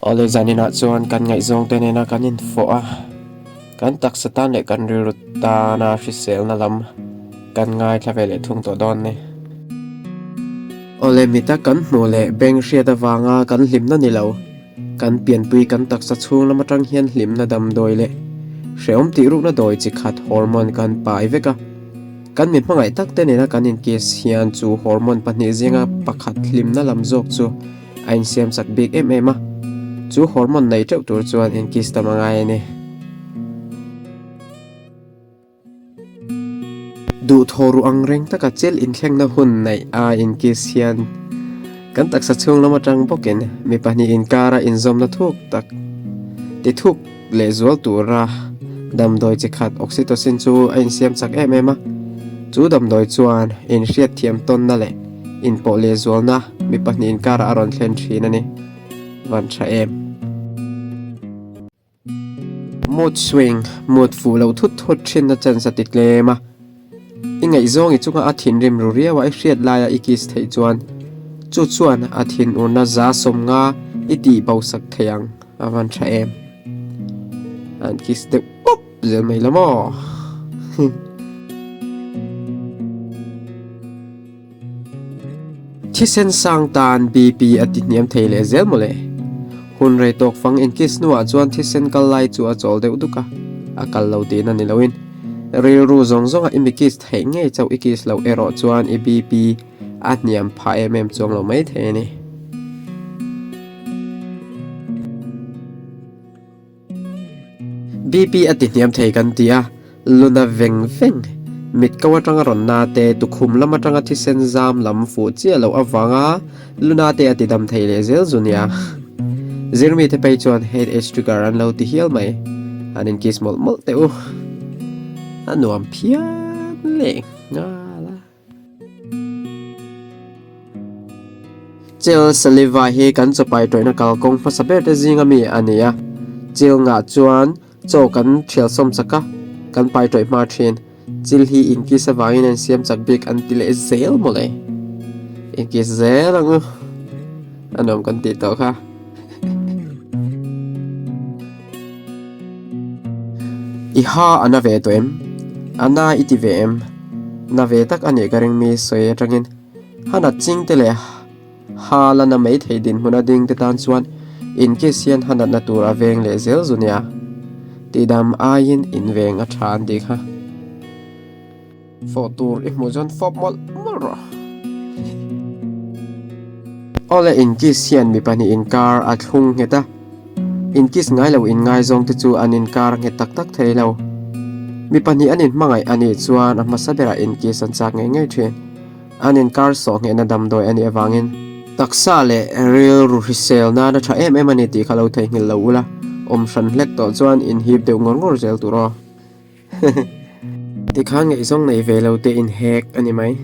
Awle zaninah chuan kan ngaihzawngte nena kan infawh a, kan taksa tan leh kan rilru tana hriselna lam kan ngaithla ve leh thung tawh dawn ni. Awle mita kan hmuh leh beng hriat avanga kan hlimna ni lo, kan pianpui kan taksa chhung lam atang hian hlimna damdawi leh hrehawm tih rukna dawi chi khat hormone kan pai vek a. Kan mi hmangaih tak te nena kan inkiss hian chu hormone pahnih zinga pakhat hlimna lam zawk chu A insiam chak bik em em a, chu hormone nei teuh tur chuan inkiss tam a ngai a ni. Duhthaw ruh ang reng taka chil inthlengna hun neih a inkiss hian kan taksa chhung lam atang bawkin mi pahnih inkara inzawmna thuk tak ti thuk lehzual tura damdawi chi khat oxytocin chu a insiam chak em em a, chu damdawi chuan inhriatthiam tawnna leh inpawh lehzualna mi pahnih inkarah a rawn thlen thin a ni. Van tha em. Mood swing, mood fuh lo thut thut thinna chance a ti tlem a. I ngaihzawng i chunga a thinrim ru riau a i hriat laia i kiss theih chuan chu chuan a thinurna za 50 i tih bo sak thei ang a van tha em. An kiss deuh pawp zel mai la maw. Thisen sang tan BP a ti hniam thei leh zel mawle. Hun rei tawk fang inkiss hnuah chuan thisen kal lai chu a chawl deuh duk a, a kal lo tihna ni loin rilru zawng zawnga i mi kiss theih ngei chauh i kiss loh erawh chuan i BP a hniam phah em em chuang lo mai thei a ni. BP a ti hniam thei kan ti a, luna veng veng, mit ko atanga rawn na te, tukhum lam atanga thisen zam lam fuh chiah loh avanga luna te a ti dam thei leh zel zu nia. Zirmi te phei chuan head age trigger an lo ti hial mai, an in kiss mawlh mawlh teh u. A nuam phian leh nghal a. Chil saliva hi kan chawpai tawihna kalkawng hmasa ber te zinga mi a ni a, chil ngah chuan chaw kan thial sawm chak a, kan pai tawih hma thin. Chil hi inkis avangin an siam chak bik an ti leh zel mawle. Inkis zel ang u. A nuam kan tih tawh kha. I ha a na ve tawh em? A na i ti ve em? Na ve tak a nih ka ring mi sawi atangin ha nat ching te leh ha la na mai thei dinhmun a ding te tan chuan in case hian ha natna tur a veng leh zel zu nia. Tihdam aiin in veng a tha an tih kha. Fawh tur i hmuh chuan fawp mawlh mawlh rawh. Awle inkiss hian mi pahnih inkar a thlung nghet a, inkiss ngai lo inngaizawng te chu an inkar nghet tak tak thei lo. Mi pahnih an inhmangaih a nih chuan a hmasa berah inkiss an chak ngei ngei thin. An inkar sawh nghehna damdawi a nih avangin. Taksa leh rilru hrisel nana tha em em a ni tih kha lo theihnghilh lo ula, awm hran hlek tawh chuan inhip deuh ngawr ngawr zel tur aw. Tikhan ngaihzawng nei ve lo te in hek a ni mai.